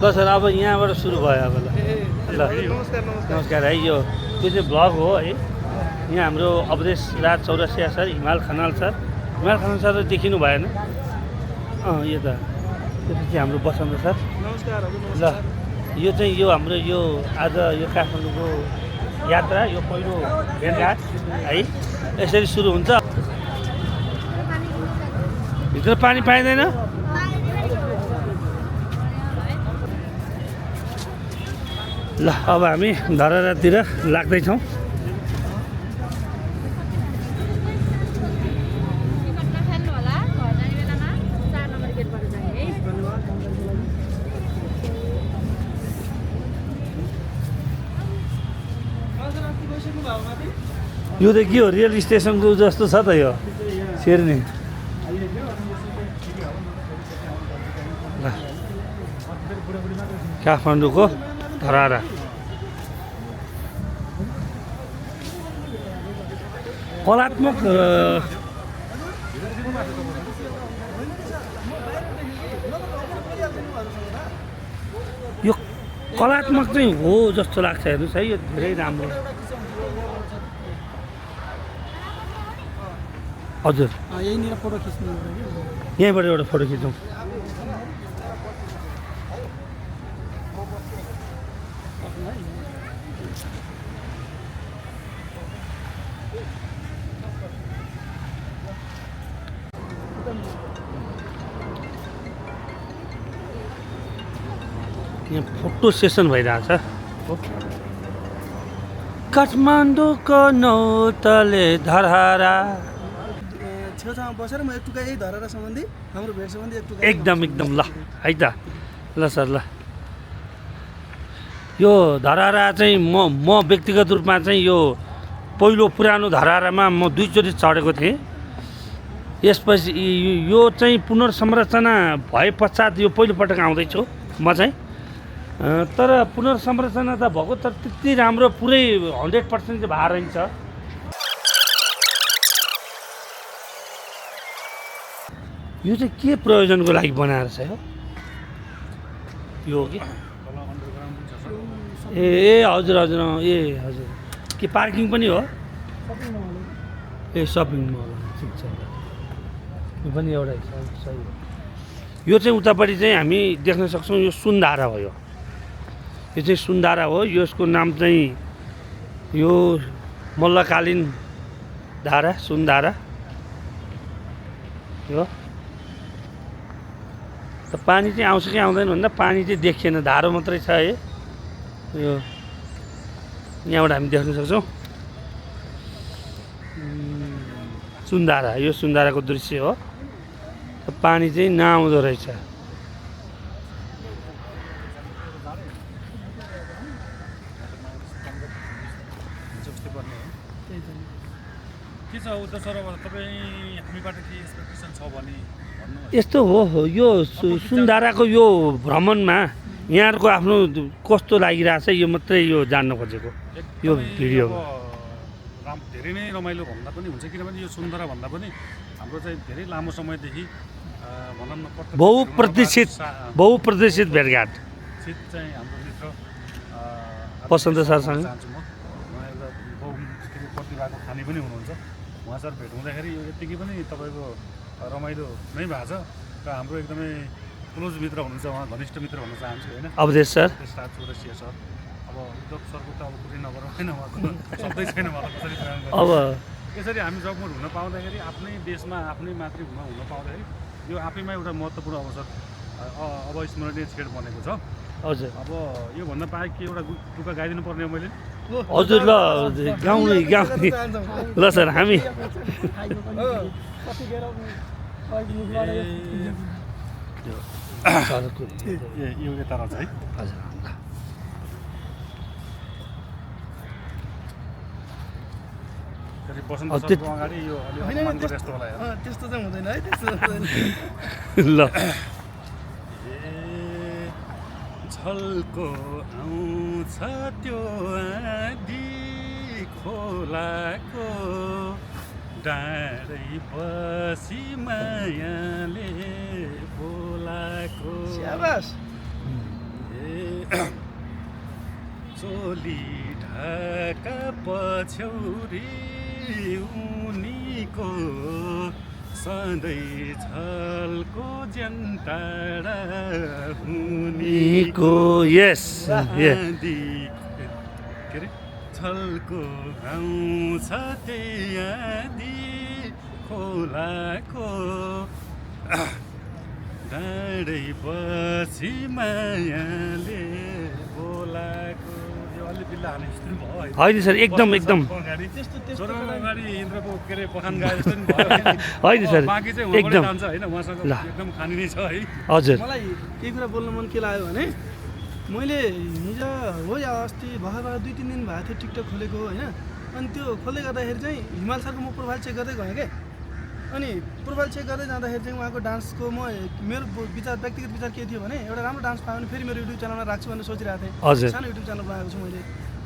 ल सर अब यहाँबाट सुरु भयो अब ल नमस्कार है यो चाहिँ ब्लग हो है। यहाँ हाम्रो अवधेश राज चौरसिया सर, हिमाल खनाल सर त देखिनु भएन। यो त त्यसपछि हाम्रो बसन्त सर नमस्कार ल यो चाहिँ यो हाम्रो यो आज यो काठमाडौँको यात्रा यो पहिलो भेटघाट है यसरी सुरु हुन्छ। भित्र पानी पाइँदैन। ल अब हामी धरारातिर लाग्दैछौँ। यो त के हो, रेल स्टेसनको जस्तो छ त यो शेर्नी। काठमाडौँको धरारा कलात्मक यो कलात्मक चाहिँ हो जस्तो लाग्छ। हेर्नुहोस् है, यो धेरै राम्रो। हजुर यहीँनिर फोटो खिच्नु, यहीँबाट एउटा फोटो खिचौँ। यहाँ फोटो सेसन भइरहेछ। काठमाडौँको नौतले धरारा छेउछाउमा बसेर म एक टुका यही धरारा सम्बन्धी हाम्रो भेट सम्बन्धी एक टुका एकदम ल है त। ल सर ल यो धरारा चाहिँ म व्यक्तिगत रूपमा चाहिँ यो पहिलो पुरानो धरारामा म 2 चोटि चढेको थिएँ। यसपछि यो चाहिँ पुनर्संरचना भए पश्चात यो पहिलोपटक आउँदैछु म चाहिँ। तर पुनर्संरचना त भएको तर त्यति राम्रो पुरै 100% चाहिँ भएर रहन्छ। यो चाहिँ के प्रयोजनको लागि बनाएर छ यो कि ए हजुर हजुर ए हजुर के पार्किङ पनि हो? ए सपिङ मल, ठिक छ। यो पनि एउटा सही हो। यो चाहिँ उतापट्टि चाहिँ हामी देख्न सक्छौँ यो सुनधारा हो। यो चाहिँ सुनधारा हो। यसको नाम चाहिँ यो मल्लकालीन धारा सुनधारा यो। त पानी चाहिँ आउँछ कि आउँदैन भन्दा पानी चाहिँ देखिएन, धारो मात्रै छ है। यो यहाँबाट हामी देख्न सक्छौँ सुनधारा। यो सुनधाराको दृश्य हो। पानी चाहिँ नआउँदो रहेछ। यस्तो हो यो सुनधाराको यो भ्रमणमा यहाँहरूको आफ्नो कस्तो लागिरहेछ यो मात्रै यो जान्न खोजेको यो भिडियो। धेरै नै रमाइलो भन्दा पनि हुन्छ, किनभने यो सुन्दरा भन्दा पनि हाम्रो चाहिँ धेरै लामो समयदेखि भनौँ न बहुप्रतीक्षित भेटघाट चाहिँ हाम्रो मित्र बसन्त सरसँग चाहन्छु म एउटा प्रतिभाको खानी पनि हुनुहुन्छ। उहाँ सर भेट हुँदाखेरि यो यत्तिकै पनि तपाईँको रमाइलो नै भएको छ र हाम्रो एकदमै क्लोज मित्र हुनुहुन्छ, उहाँ घनिष्ठ मित्र भन्न चाहन्छु होइन। अवधेश सर, राज चौरसिया सर। अब उद्धव सरको त अब कुरै नगरौँ होइन, उहाँको शब्दै छैन मलाई कसरी प्रयास गर्नु। अब यसरी हामी जगमोट हुन पाउँदाखेरि, आफ्नै देशमा आफ्नै मातृभूमिमा हुन पाउँदाखेरि यो आफैमा एउटा महत्त्वपूर्ण अवसर अविस्मरणीय छेड बनेको छ। हजुर अब योभन्दा बाहेक के एउटा टुक्का गाइदिनु पर्ने हो मैले? हजुर ल गाउने ल सर हामी यो यता रहेछ है। हजुर बसन्त सरको अगाडि यो अलि जस्तो होला यार। त्यस्तो चाहिँ हुँदैन है, त्यस्तो हुँदैन। ल झल्को आउँछ त्यो आँधी खोलाको डाँडै बसी मायाले बोलाको। स्याबास। चोली ढाका पछ्यौरी उनीको सधैँ छलको ज्यान्टाडा हुनीको यस आँधी के अरे छलको आउँछ त्यही खोलाको डाँडै पछि मायाले बोलाको यो अलि बिल्ला हाने जस्तो पनि भयो होइन सर एकदम एकदम अगाडि त्यस्तो जोरको अगाडि इन्द्रको के अरे बखान गाए जस्तो पनि भयो होइन सर बाँकी चाहिँ उहाँबाट एकदम जान्छ होइन उहाँसँग ल। एकदम खानी नै छ है हजुर मलाई केही कुरा बोल्न मन के लाग्यो भने मैले हिजो हो या अस्ति भर्खर 2-3 दिन भएको थियो टिकटक खोलेको होइन अनि त्यो खोल्दै गर्दाखेरि चाहिँ हिमाल सरको म प्रोफाइल चेक गर्दै गएँ क्या अनि प्रोफाइल चेक गर्दै जाँदाखेरि चाहिँ उहाँको डान्सको मेरो विचार व्यक्तिगत विचार के थियो भने एउटा राम्रो डान्स पायो भने फेरि मेरो युट्युब च्यानलमा राख्छु भनेर सोचिरहेको थिएँ हजुर सानो युट्युब च्यानल बनाएको छु मैले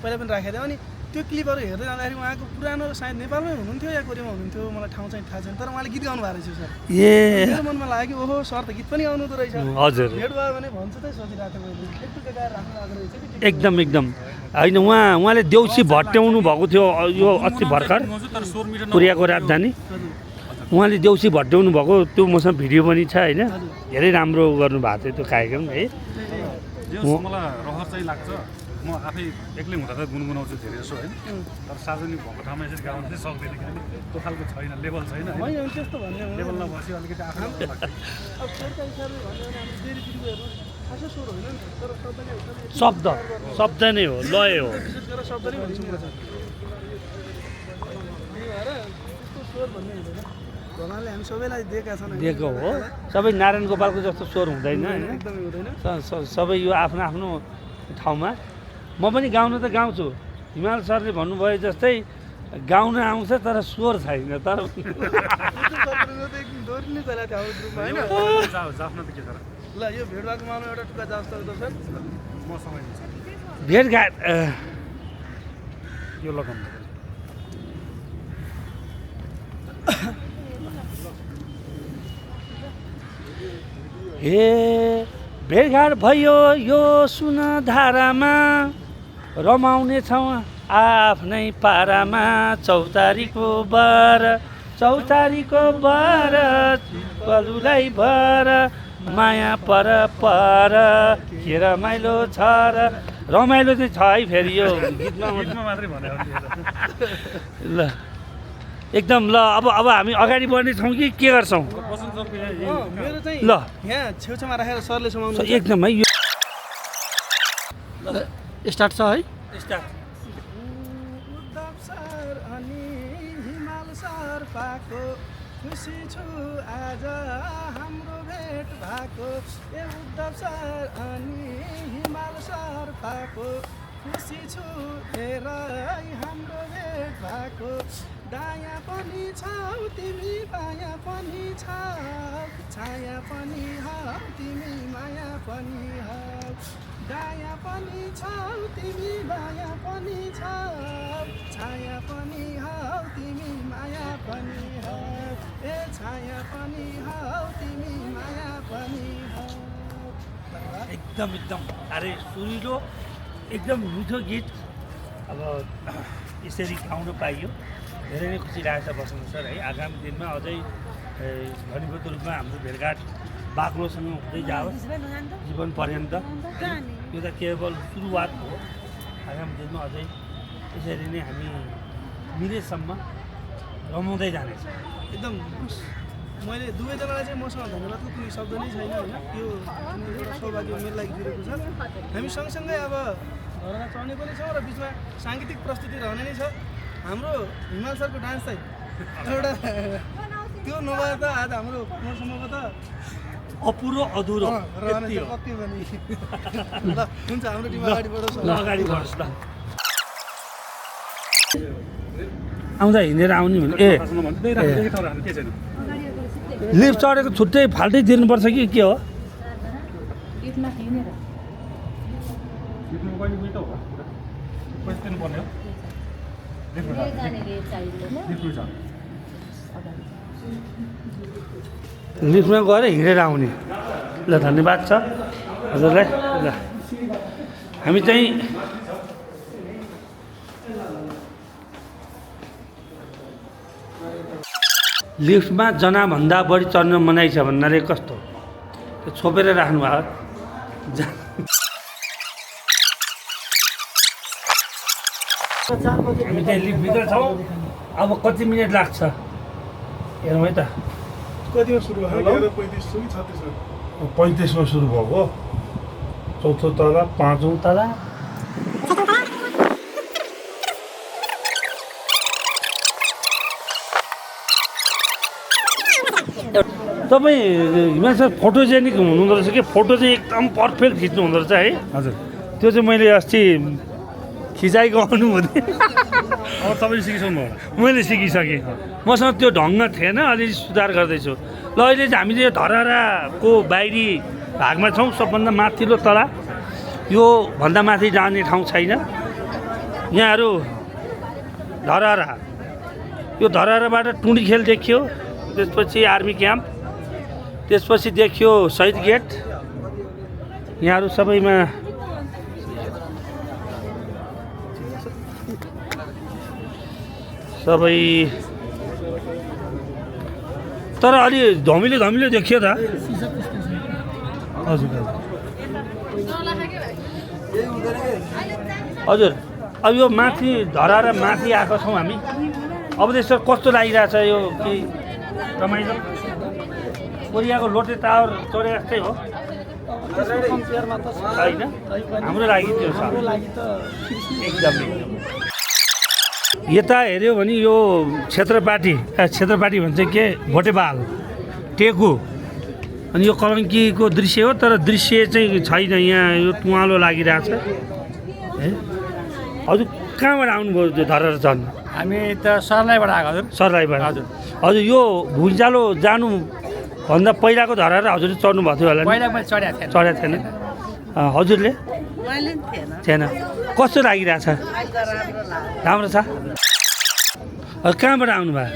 पहिला पनि राखेको थिएँ अनि त्यो क्लिपहरू हेर्दै जाँदाखेरि उहाँको पुरानो सायद नेपालमै हुनुहुन्थ्यो या कोरियामा हुनुहुन्थ्यो मलाई ठाउँ चाहिँ थाहा छैन तर उहाँले गीत गाउनु भएको रहेछ सर ए मेरो मनमा लाग्यो कि ओहो सर त गीत पनि गाउनु रहेछ हजुर भेट भयो भने भन्छु त सोचिरहेको थिएँ मैले एकटुका गाएर राख्नु भएको रहेछ कि एकदम एकदम होइन उहाँले देउसी भट्ट्याउनु भएको थियो यो अस्ति भर्खर तर स्वर मिठो कोरियाको राजधानी उहाँले देउसी भट्ट्याउनु भएको त्यो मसँग भिडियो पनि छ होइन धेरै राम्रो गर्नुभएको थियो त्यो कार्यक्रम है यो मलाई रहर चाहिँ लाग्छ म आफै एक्लै हुँदा त गुनगुनाउँछु धेरै जसो होइन तर सार्वजनिक भएको ठाउँमा यसरी गाउनु चाहिँ सक्दैन किनभने त्यो खालको छैन लेभल छैन होइन होइन त्यस्तो भन्ने हुँदैन। लेभल नभएपछि अलिकति आफै लाग्छ अब सरका हिसाबले भन्यो भने हाम्रो डेली टिभीको हेर्नु खासै स्वर होइन नि तर शब्द नै हो शब्द नै हो लय हो विशेष गरेर शब्द नै भन्छु म चाहिँ त्यही भएर त्यस्तो स्वर भन्ने हुँदैन भगवान्ले हामी सबैलाई दिएका छन् दिएको हो सबै नारायण गोपालको जस्तो स्वर हुँदैन होइन एकदमै हुँदैन सबै यो आफ्नो आफ्नो ठाउँमा म पनि गाउन त गाउँछु हिमाल सरले भन्नुभयो जस्तै गाउन आउँछ तर स्वर छैन तर दोहोरिने चला थियो हाम्रो ग्रुपमा होइन जाफ्न त के तर ल यो भेट भएको मानव एउटा टुक्का जाओस् त सर म समय दिन्छु भेटघाट यो लगाउनु हे भेटघाट भयो यो सुन धारामा रमाउने छौँ आफ्नै पारामा चौतारीको बर पलुलाई भर माया पर के रमाइलो छ र रमाइलो चाहिँ छ है फेरि यो गीतमा मात्रै भने ल एकदम ल अब हामी अगाडि बढ्ने छौँ कि के गर्छौँ मेरो चाहिँ ल यहाँ छेउछाउमा राखेर सरले समाउनु एकदम है यो स्टार्ट छ है स्टार्ट उद्धव सर अनि हिमाल सर पाएको खुसी छु आज हाम्रो भेट भएको ए उद्धव सर अनि हिमाल सर पाएको खुसी छु हेर हाम्रो भेट भएको दायाँ पनि छौ तिमी बायाँ पनि छौ छाया पनि हौ तिमी माया पनि हौ दायाँ पनि छौ तिमी बायाँ पनि छौ छाया पनि हौ तिमी माया पनि हौ ए छाया पनि हौ तिमी माया पनि हौ एकदम अरे सुरिलो एकदम मिठो गीत अब यसरी गाउन पाइयो धेरै नै खुसी लागेको छ बस्नु सर है आगामी दिनमा अझै घनीभूत रूपमा हाम्रो भेटघाट बाक्लोसँग हुँदै जाओस् जीवन पर्यन्त यो त केवल सुरुवात हो आगामी दिनमा अझै यसरी नै हामी मिलेसम्म रमाउँदै जानेछ एकदम मैले दुवैजनालाई चाहिँ मसँग धन्यवादको कुनै शब्द नै छैन होइन यो एउटा सौभाग्य मेरो लागि जुरेको छ हामी सँगसँगै अब घरमा चढ्ने पनि छौँ र बिचमा साङ्गीतिक प्रस्तुति रहने नै छ हाम्रो हिमाल सरको डान्स चाहिँ एउटा त्यो नभए त आज हाम्रो कमरसम्मको त अपुरो अधुरो रहने यति हो। कति पनि ल हुन्छ हाम्रो टिम अगाडि बढोस् ल अगाडि बढोस् ल आउँदा हिँडेर आउने भने ए के छैन लिफ्ट चढेको छुट्टै फाल्टै तिर्नुपर्छ कि के हो जित्नु कहिले उयो त हो पैसा तिर्नुपर्ने हो लिफ्टमा गएर हिँडेर आउने ल धन्यवाद छ हजुरलाई ल हामी चाहिँ लिफ्टमा जनाभन्दा बढी चढ्न मनाइ छ भन्नाले कस्तो त्यो छोपेर राख्नु भयो हामी चाहिँ लिफ्टभित्र छौँ अब कति मिनट लाग्छ हेरौँ है त कतिमा सुरु भयो 35 कि 36 35मा सुरु भएको चौथो तला पाँचौँ तला तपाईँ हिमाल सर फोटोजेनिक हुनुहुँदो रहेछ कि फोटो चाहिँ एकदम पर्फेक्ट खिच्नु हुँदो रहेछ है हजुर त्यो चाहिँ मैले अस्ति खिचाइको अनुभूति अब तपाईँले सिकिसक्नु भयो मैले सिकिसकेँ मसँग त्यो ढङ्ग थिएन अलिअलि सुधार गर्दैछु ल अहिले चाहिँ हामीले यो धरहराको बाहिरी भागमा छौँ सबभन्दा माथिल्लो तला यो भन्दा माथि जाने ठाउँ छैन यहाँहरू धरहरा यो धरहराबाट टुँडी खेल देखियो त्यसपछि आर्मी क्याम्प त्यसपछि देखियो शहीद गेट यहाँहरू सबैमा सबै तर अलि धमिलो धमिलो देखियो त हजुर हजुर अब यो माथि धराएर माथि आएको छौँ हामी अब त्यसो कस्तो लागिरहेछ यो कि रमाइलो कोरियाको लोटे टावर चढे जस्तै हो होइन हाम्रो लागि त्यो छ एकदम यता हेऱ्यो भने यो क्षेत्रपाटी भन्छ के भोटेबाल टेकु अनि यो कलङ्कीको दृश्य हो तर दृश्य चाहिँ छैन यहाँ यो तुवालो लागिरहेछ है हजुर कहाँबाट आउनुभयो त्यो धरेर झन् हामी त सर्लाईबाट आएको हजुर सर्लाईबाट हजुर यो भुइँचालो जानुभन्दा पहिलाको धरेर हजुरले चढ्नु भएको थियो होला पहिला मैले चढेको चढेको थिएन हजुरले थिएन कस्तो लागिरहेछ राम्रो छ कहाँबाट आउनुभयो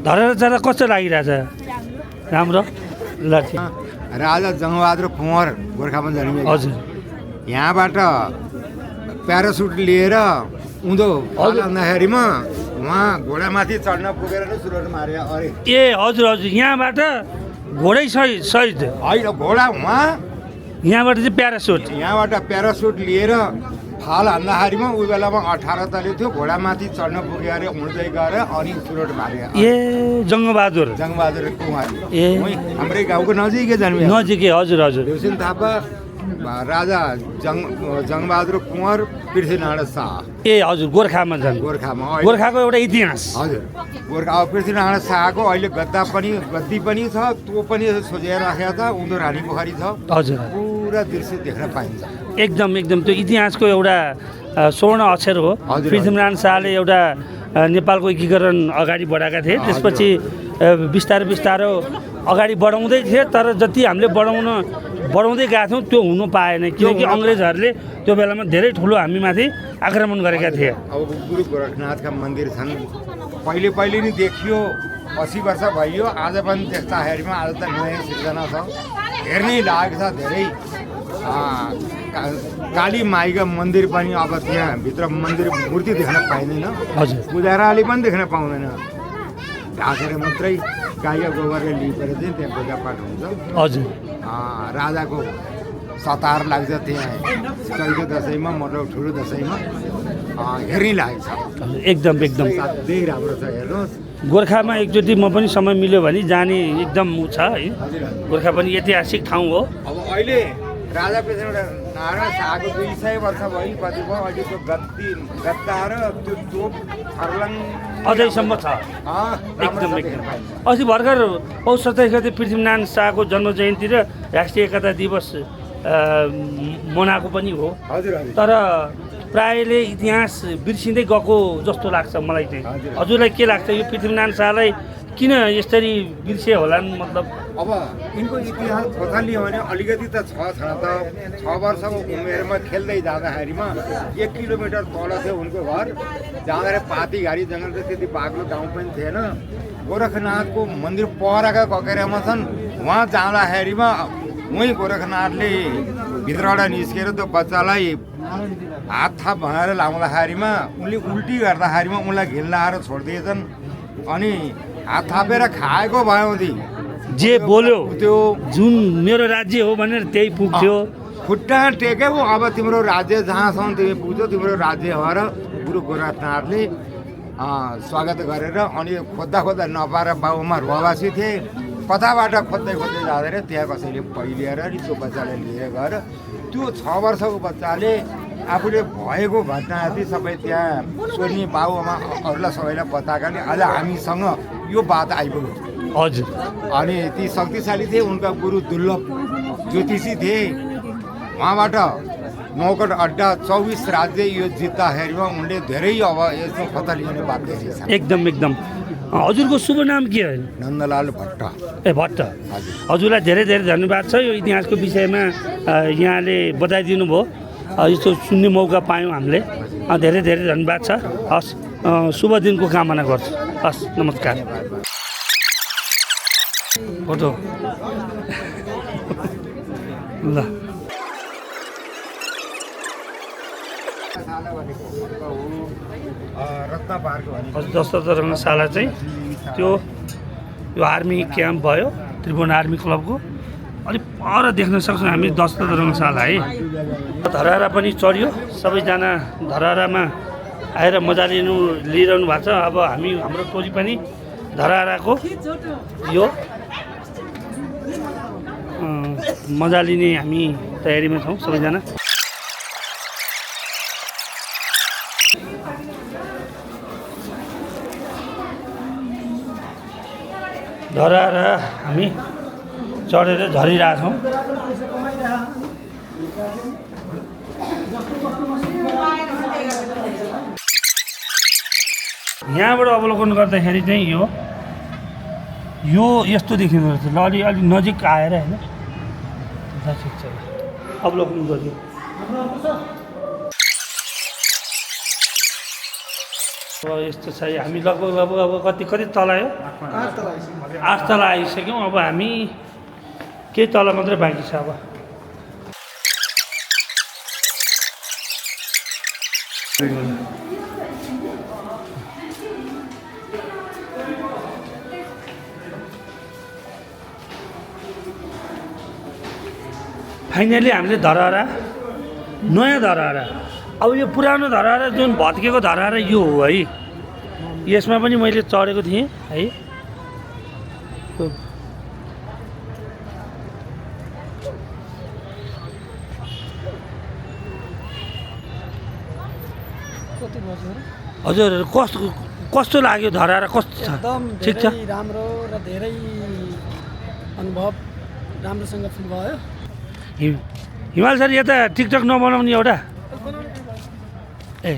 धरेर जाँदा कस्तो लागिरहेछ राम्रो ल ठिक राजा जङ्गबहादुर कुँवर गोर्खामा जन्मिएको हजुर यहाँबाट प्यारासुट लिएर उँधो फलाउँदाखेरिमा उहाँ घोडामाथि चढ्न पुगेर नै सुरुवात मारे अरे ए हजुर हजुर यहाँबाट घोडै सहित होइन घोडा उहाँ यहाँबाट चाहिँ प्यारासुट यहाँबाट प्यारासुट लिएर फाल हान्दाखेरिमा उही बेलामा 18 तले थियो घोडामाथि चढ्न पुग्यो अरे उड्दै गएर अनि सुरुवात मारे ए जङ्गबहादुर कुँवर ए हाम्रै गाउँको नजिकै जन्मियो नजिकै हजुर हजुर देउसिन थापा राजा जङ्गबहादुर कुँवर पृथ्वीनारायण शाह ए हजुर गोर्खामा छन् गोर्खामा गोर्खाको एउटा इतिहास हजुर गोर्खा अब पृथ्वीनारायण शाहको अहिले गद्दी पनि छ त्यो पनि सोझेर राखेको छ उँधो रानी पोखरी छ हजुर पुरा दृश्य देख्न पाइन्छ एकदम त्यो इतिहासको एउटा स्वर्ण अक्षर हो हजुर। पृथ्वीनारायण शाहले एउटा नेपालको एकीकरण अगाडि बढाएका थिए त्यसपछि बिस्तारै अगाडि बढाउँदै थिए तर जति हामीले बढाउँदै गएको थियौँ त्यो हुनु पाएन किनकि अङ्ग्रेजहरूले त्यो बेलामा धेरै ठुलो हामीमाथि आक्रमण गरेका थिए अब गुरु गोरखनाथका मन्दिर छन् पहिले नै देखियो 80 वर्ष भइयो आज पनि देख्दाखेरिमा आज त नयाँ सिर्जना छ हेर्नै लागेको छ धेरै काली माईका मन्दिर पनि अब त्यहाँ भित्र मन्दिर मूर्ति देख्न पाइँदैन हजुर पुजाराले पनि देख्न पाउँदैन ढाकेर मात्रै गाईका गोबरले लिपेर चाहिँ त्यहाँ पूजापाठ हुन्छ हजुर राजाको सतार लाग्छ त्यहाँ चैते दसैँमा मतलब ठुलो दसैँमा हेर्नै लागेको छ एकदम साह्रै राम्रो छ हेर्नुहोस् गोर्खामा एकचोटि म पनि समय मिल्यो भने जाने एकदम छ है गोर्खा पनि ऐतिहासिक ठाउँ हो अब अहिले राजा पृथ्वीनारायण शाहको 200 वर्ष भयो कति भयो अहिले त्यो गद्दा र त्यो तोप फर्लङ अझैसम्म छ एकदम अस्ति भर्खर पौष 27 गते पृथ्वीनारायण शाहको जन्म जयन्ती र राष्ट्रिय एकता दिवस मनाएको पनि हो हजुर तर प्रायले इतिहास बिर्सिँदै गएको जस्तो लाग्छ मलाई चाहिँ हजुरलाई के लाग्छ यो पृथ्वीनारायण शाहलाई किन यसरी बिर्सियो होला मतलब अब यिनको इतिहास खोतालियो भने अलिकति त छ त 6 वर्षको उमेरमा खेल्दै जाँदाखेरिमा 1 किलोमिटर तल थियो उनको घर जाँदाखेरि पाती घारी जङ्गल त त्यति बाक्लो गाउँ पनि थिएन गोरखनाथको मन्दिर परका ककेरामा छन्। उहाँ जाँदाखेरिमा उहीँ गोरखनाथले भित्रबाट निस्केर त्यो बच्चालाई हात थाप भनेर लाउँदाखेरिमा उनले उल्टी गर्दाखेरिमा उनलाई घिन लाएर छोडिदिएछन्। अनि हात थापेर खाएको भएदेखि जे बोल्यो त्यो जुन मेरो राज्य हो भनेर त्यही पुग्थ्यो। खुट्टा टेक्यो अब तिम्रो राज्य जहाँसम्म तिमी पुग्छौ तिम्रो राज्य भएर गुरु गोरखनाथले स्वागत गरेर अनि खोज्दा नपाएर बाबुमा रुवासी थिए। कताबाट खोज्दै जाँदैन त्यहाँ कसैले पहिलिएर नि त्यो बच्चालाई लिएर गएर त्यो 6 वर्षको बच्चाले आफूले भएको घटनाहरू सबै त्यहाँ सोध्ने बाबुआमा अरूलाई सबैलाई बताएकाले आज हामीसँग यो बात आइपुग्यो। हजुर अनि ती शक्तिशाली थिए उनका गुरु दुर्लभ ज्योतिषी थिए। उहाँबाट नौकट अड्डा 24 राज्य यो जित्दाखेरिमा उनले धेरै अब यसमा खतरा लिने बाध्य थिए। एकदम हजुरको शुभ नाम के हो? नन्दलाल भट्ट। ए भट्ट। हजुरलाई धेरै धन्यवाद छ। यो इतिहासको विषयमा यहाँले बताइदिनु भयो। यस्तो सुन्ने मौका पायौँ हामीले। धेरै धन्यवाद छ। हस् शुभ दिनको कामना गर्छु। हस् नमस्कार। फोटो ल रत्न पार्क भनेको दशरथ रङ्गशाला चाहिँ त्यो यो आर्मी क्याम्प भयो त्रिभुवन आर्मी क्लबको अलिक पर देख्न सक्छौँ हामी दशरथ रङ्गशाला है। धरहरा पनि चढ्यो। सबैजना धरहरामा आएर मजा लिइरहनु भएको छ। अब हाम्रो टोली पनि धरहराको यो मजा लिने हामी तयारीमा छौँ सबैजना। धरहरा हामी चढेर झरिरहेछौँ। यहाँबाट अवलोकन गर्दाखेरि चाहिँ यो यस्तो देखिँदो रहेछ। ल अलि नजिक आएर होइन अवलोकन गर्यो। अब यस्तो छ। हामी लगभग अब कति तल आयो? 8 तल आइसक्यौँ। अब हामी केही तल मात्रै बाँकी छ। अब फाइनली हामीले धरहरा नयाँ धरहरा अब यो पुरानो धरहरा जुन भत्केको धरहरा यो हो है। यसमा पनि मैले चढेको थिएँ है। हजुर कस्तो लाग्यो धरहरा? कस्तो छ? ठिक छ। राम्रो र धेरै अनुभव राम्रोसँग फिल भयो। हिमाल सर यता टिकटक नबनाउने एउटा ए